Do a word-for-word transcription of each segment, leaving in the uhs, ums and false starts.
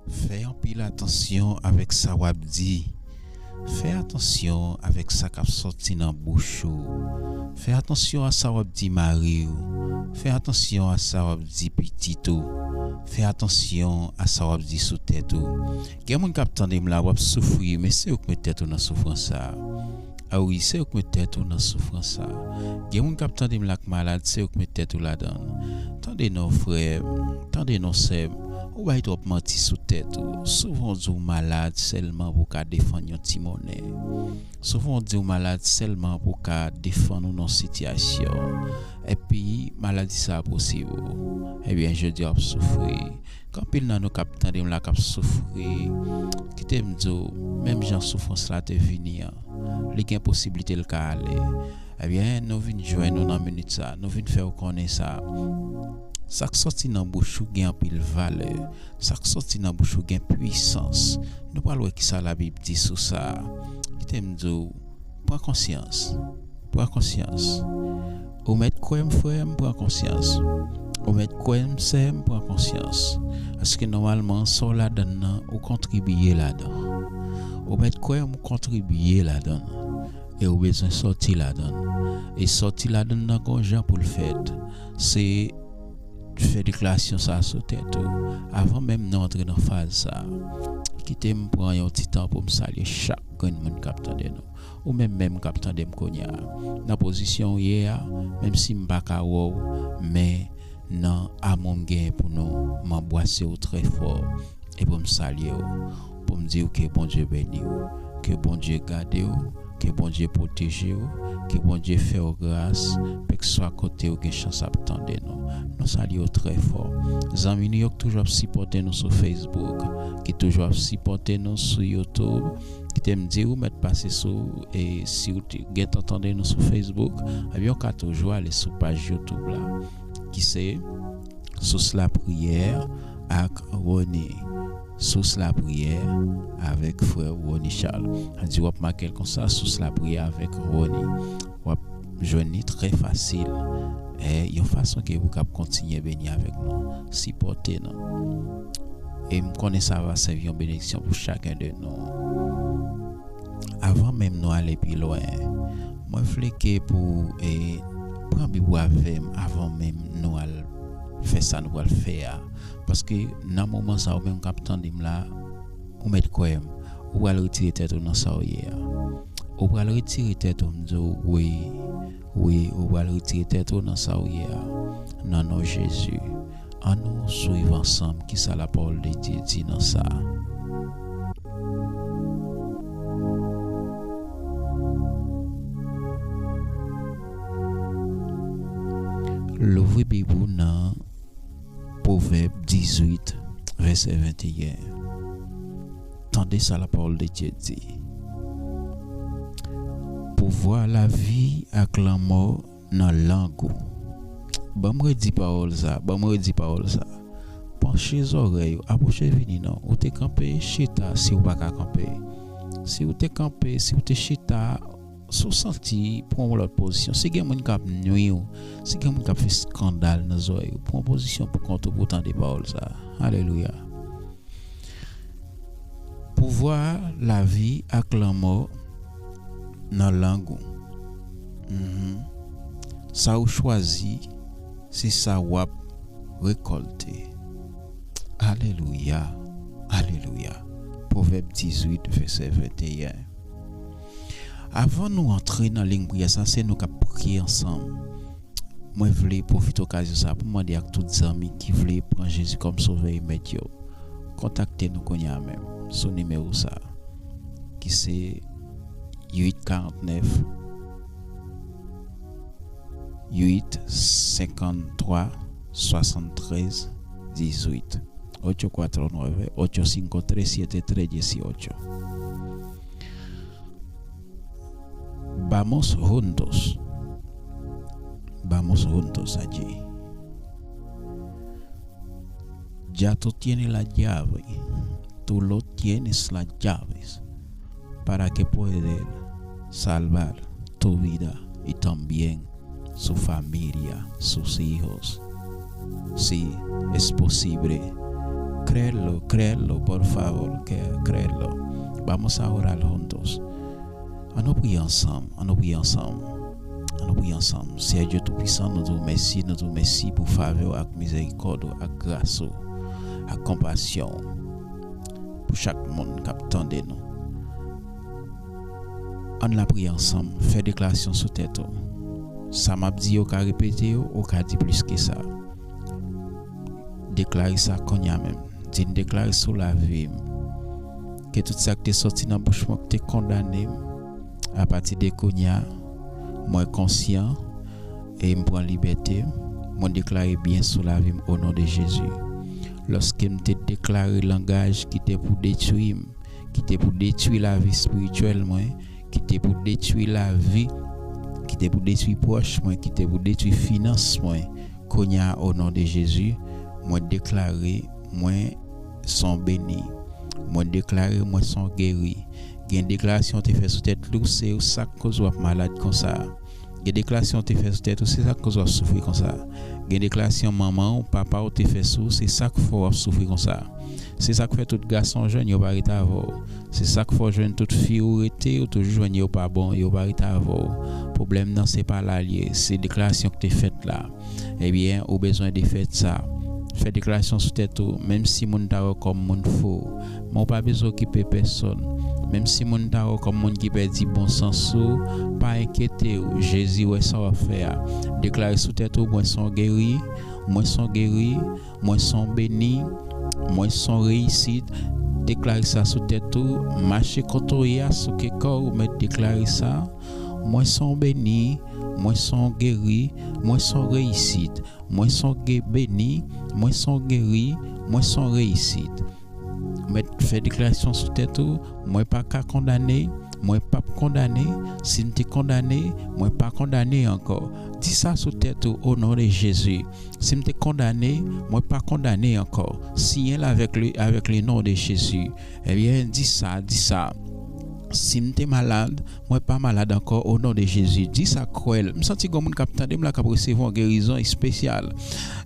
Fè anpil atansyon avèk sa w ap di. Fè atansyon avèk sa k ap sòti nan bouch ou. Fè atansyon a sa w ap di mari w. Fè atansyon a sa w ap di pitit ou. Fè atansyon a sa w ap di sou tèt ou. Gen moun k ap tande m la, w ap soufri, men se ou k met tèt ou nan soufrans sa a. A wi, se ou k met tèt ou nan soufrans sa a. Gen moun k ap tande m la k malad, se ou k met tèt ou ladan l. Tande non, frè m, tande non, sè m, ou bay twòp manti sou tèt ou. Souvan w di w malad sèlman pou w ka defann yon ti monnen. Souvan w di w malad sèlman pou w ka defann ou nan sitiyasyon. Epi, maladi sa a posib ou. Ebyen, jodi a w ap soufri. Gen anpil nan nou k ap tande m la k ap soufri. Kite m di w, menm jan soufrans la te vini an, li gen posiblite l ka ale. Ebyen, nou vin jwenn ou nan minit sa, nou vin fè w konnen sa. Sa k sòti nan bouch ou gen anpil valè. Sa k sòti nan bouch ou gen pwisans. Nou pral wè kisa Labib di sou sa. Kite m di w, pran konsyans. Pran konsyans. Ou mèt kwè m, frè m, pran konsyans. Ou mèt kwè m, sè m, pran konsyans. Paske nòmalman, sa w ladan l nan, ou kontribye ladan. Ou mèt kwè m, ou kontribye ladan. E ou bezwen sòti ladan. E sòti ladan nan gon jan pou l fèt. Se fè deklarasyon sa a sou tèt ou. Avan menm nou antre nan faz sa a, kite m pran yon ti tan pou m salye chak grenn moun k ap tande nou. Ou menm menm k ap tande m kounye a. Nan pozisyon w ye a, menm si m pa ka wè w, men nan amou m genyen pou nou, m anbwase w trè fò. E pou m salye w, pou m di w ke Bondye beni w, ke Bondye gade w, ke Bondye pwoteje w, ke Bondye fè w gras, kèlkeswa kote w gen chans ap tande nou. Nou salye w trè fò. Zanmi nou yo k toujou ap sipòte nou sou Facebook, ki toujou ap sipòte nou sou YouTube, kite m di w, mèt pase sou, e si w te gentan tande nou sou Facebook, ebyen w ka toujou ale sou paj YouTube la, ki se Sous Lapriyè ak Rony. Sous Lapriyè avèk frè Rony Charles. Sa di w ap make l konsa, Sous Lapriyè avèk Rony. W ap jwenn li trè fasil. E yon fason ke ou kab kontinye beni avèk nou, sipòte nou. E m konnen sa va sèvi yon benediksyon pou chaken de nou. Avan menm nou ale pi lwen, mwen vle ke pou, e, pran Bib ou avè m avan menm nou al fè sa nou pral fè a. Paske nan moman sa, ou menm k ap tande m la, ou mèt kwè m, ou pral retire tèt ou nan sa ou ye a. Ou pral retire tèt ou, m di w, wi, wi, ou pral retire tèt ou nan sa ou ye a. Nan non Jezi. Ann nou swiv ansanm kisa Lapawòl de Dye di nan sa. Louvri Bib ou nan Pwovèb dizuit, vèsè venteyen. Tande sa Lapawòl de Dye di. Pouvwa lavi ak lanmò nan lang ou. Ban m redi pawòl sa, ban m redi pawòl sa. Panche zòrèy ou, apwoche vini non. Ou te kanpe, chita si ou pa ka kanpe. Si ou te kanpe, si ou te chita, si w santi, pran yon lòt pozisyon. Si gen moun k ap nwi w, si gen moun k ap fè eskandal nan zòrèy ou, pran pozisyon pou kont ou pou w tande pawòl sa. Alelouya. Pouvwa lavi ak lanmò nan lang ou. Mhm. Sa ou chwazi, se sa w ap rekòlte. Alelouya. Alelouya. Pwovèb dizuit, vèsè venteyen. Avan nou antre nan liy priyè sa, se nou k ap priye ansanm. Mwen vle pwofite okazyon sa pou mande ak tout zanmi ki vle pran Jezi kòm Sovè e Mèt yo, kontakte nou kounye a menm sou nimewo sa, ki se uit karantnèf, uit senkanntwa, swasanntrèz, dizuit. Ocho cuatro nueve, ocho cinco tres, siete tres dieciocho. Vamos juntos. Vamos juntos allí. Ya tú tienes la llave. Tú lo tienes las llaves. Para que puedas salvar tu vida y también su familia, sus hijos. Si es posible, Créelo, créelo, por favor, que- créelo. Vamos a orar juntos. Ann nou priye ansanm, ann nou priye ansanm, ann nou priye ansanm. Seyè Dye Toupisan, nou di w mèsi, nou di w mèsi pou favè w ak mizèrikòd ou, ak gras ou, ak konpasyon w pou chak moun k ap tande nou. Ann la priye ansanm, fè deklarasyon sou tèt ou. Sa m ap di yo ka repete yo, ou ka di plis ke sa. Deklare sa kounye a menm. Di n deklare sou lavi m ke tout sa k te sòti nan bouch mwen k te kondane m, apati de kounye a, mwen konsyan e m pran libète m. Mwen deklare byen sou lavi m o non de Jezi. Lòske m te deklare langaj ki te pou detwi m, ki te pou detwi lavi espirityèl mwen, ki te pou detwi lavi, ki te pou detwi pwòch mwen, ki te pou detwi finans mwen, kounye a, o non de Jezi, mwen deklare mwen s on beni. Mwen deklare mwen s on geri. Gen deklarasyon w te fè sou tèt ou, se sa k koz w ap malad konsa. Gen deklarasyon w te fè sou tèt ou, se sa k koz w ap soufri konsa. Gen deklarasyon manman w, papa w te fè sou ou, se sa k fè w ap soufri konsa. Se sa k fè tout gason w jwenn yo pa rete avè w. Se sa k fè w jwenn tout fi ou rete, ou toujou jwenn yo pa bon, yo pa rete avè w. Pwoblèm nan se pa la l ye, se deklarasyon k te fèt la. Ebyen, ou bezwen defèt sa. Fè deklarasyon sou tèt ou, menm si moun ta wè w kòm moun fou, men w pa bezwen okipe pèsonn. Menm si moun ta wè w kòm moun ki pèdi bon sans ou, pa enkyete w, Jezi wè sa w ap fè a. Deklare sou tèt ou, mwen s on geri, mwen s on geri, mwen s on beni, mwen s on reyisit. Deklare sa sou tèt ou, mache kote w ye a, souke kò w, mèt deklare sa. Mwen s on beni, mwen s on geri, mwen s on reyisit, mwen s on ge- beni, mwen s on geri, mwen s on reyisit. Mèt fè deklarasyon sou tèt ou, mwen pa ka kondane, mwen p ap kondane, si m te kondane, mwen pa kondane ankò. Di sa sou tèt ou, o non de Jezi. Si m te kondane, mwen pa kondane ankò. Siyen l avèk le, avèk le non de Jezi. Ebyen, di sa, di sa. Si m te malad, mwen pa malad ankò, o non de Jezi. Di sa, kwè l. M santi gen moun k ap tande m la k ap resevwa yon gerizon espesyal.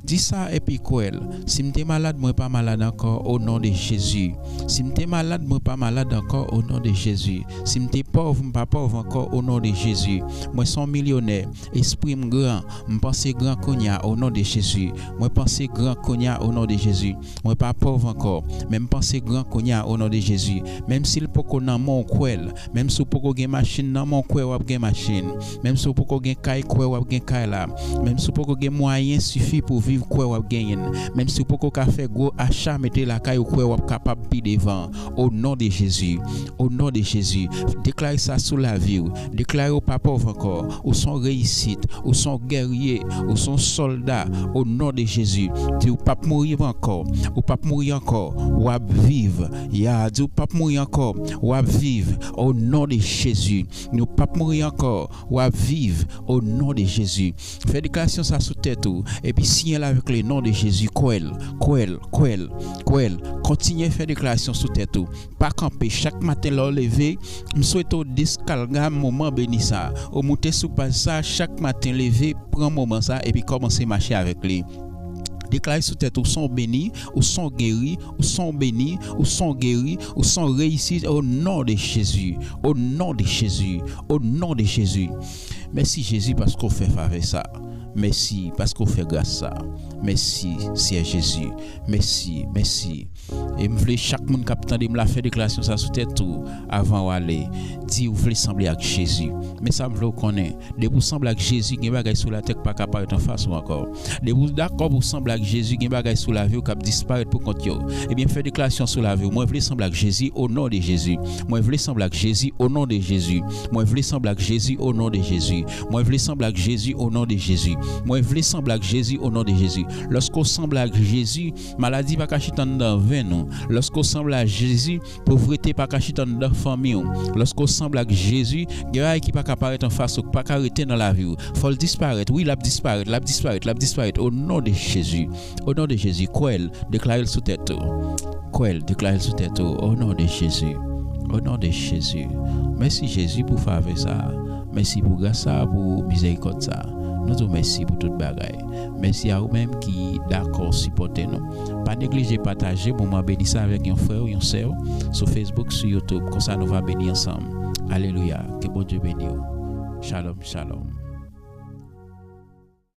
Di sa epi kwè l. Si m te malad, mwen pa malad ankò, o non de Jezi. Si m te malad, mwen pa malad ankò, o non de Jezi. Si m te pòv, m pa pòv ankò, o non de Jezi. Mwen s on milyonè. Espri m gran. M panse gran kounye a, o non de Jezi. Mwen panse gran kounye a, o non de Jezi. Mwen pa pòv ankò, men m panse gran kounye a, o non de Jezi. Menm si l poko nan men w, kwè l. Menm si w poko gen machin nan men w, kwè w ap gen machin. Menm si w poko gen kay, kwè w ap gen kay la. Menm si w poko gen mwayen sifi pou w viv, kwè w ap genyen l. Menm si w poko ka fè gwo acha, mete lakay ou, kwè w ap kapab pi devan. O non de Jezi. O non de Jezi. Deklare sa sou lavi w. Deklare w pa pòv ankò. Ou s on reyisit. Ou s on gèrye. Ou s on sòlda. O non de Jezi. Di w p ap mouri ankò. Ou p ap mouri ankò. W ap viv. Ya, di w p ap mouri ankò. W ap viv. O non de Jezi. Di w p ap mouri ankò. W ap viv. O non de Jezi. Fè deklarasyon sa sou tèt ou. Epi siyen l avèk le non de Jezi. Kwè l. Kwè l. Kwè l. Kwè l. Kontinye fè deklarasyon sou tèt ou. Pa kanpe. Chak maten lè w leve, m swete w deskalga moman beni sa. Ou moute sou paj sa, chak maten leve, pran moman sa epi kòmanse mache avèk li. Deklare sou tèt ou s on beni, ou s on geri, ou s on beni, ou s on geri, ou s on reyisit, o non de Jezi. O non de Jezi. O non de Jezi. Mèsi Jezi paske w fè favè sa. Mèsi paske w fè gras sa. Mèsi, Seyè Jezi. Mèsi, mèsi. E m vle chak moun k ap tande m la fè deklarasyon sa sou tèt ou avan w ale. Di ou vle sanble ak Jezi. Men sa m vle w konnen. Depi w sanble ak Jezi, gen bagay sou latè k pa ka parèt anfas ou ankò. Depi w dakò pou w sanble ak Jezi, gen bagay sou lavi w k ap disparèt pou kont yo. Ebyen, fè deklarasyon sou lavi w. Mwen vle sanble ak Jezi o non de Jezi. Mwen vle sanble ak Jezi o non de Jezi. Mwen vle sanble ak Jezi o non de Jezi. Mwen vle sanble ak Jezi o non de Jezi. Mwen vle sanble ak Jezi o non de Jezi. Lòske w sanble ak Jezi, maladi pa ka chita anndan venn ou. Lòske w sanble ak Jezi, povrete pa ka chita anndan fanmi w. Lòske w sanble ak Jezi, gen bagay ki pa ka parèt anfas ou, ki pa ka rete nan lavi w. Fò l disparèt. Wi, l ap disparèt, l ap disparèt, l ap disparèt. O non de Jezi. O non de Jezi, kwè l, deklare l sou tèt ou. Kwè l, deklare l sou tèt ou. O non de Jezi. O non de Jezi. Mèsi Jezi pou favè sa. Mèsi pou gras sa, pou mizèrikòd sa. Nou di w mèsi pou tout bagay. Mèsi a ou menm ki dakò sipòte nou. Pa neglije pataje moman beni sa avèk yon frè w, yon sè w, sou Facebook, sou YouTube. Konsa nou va beni ansanm. Alelouya. Ke Bondye beni w. Shalom, shalom.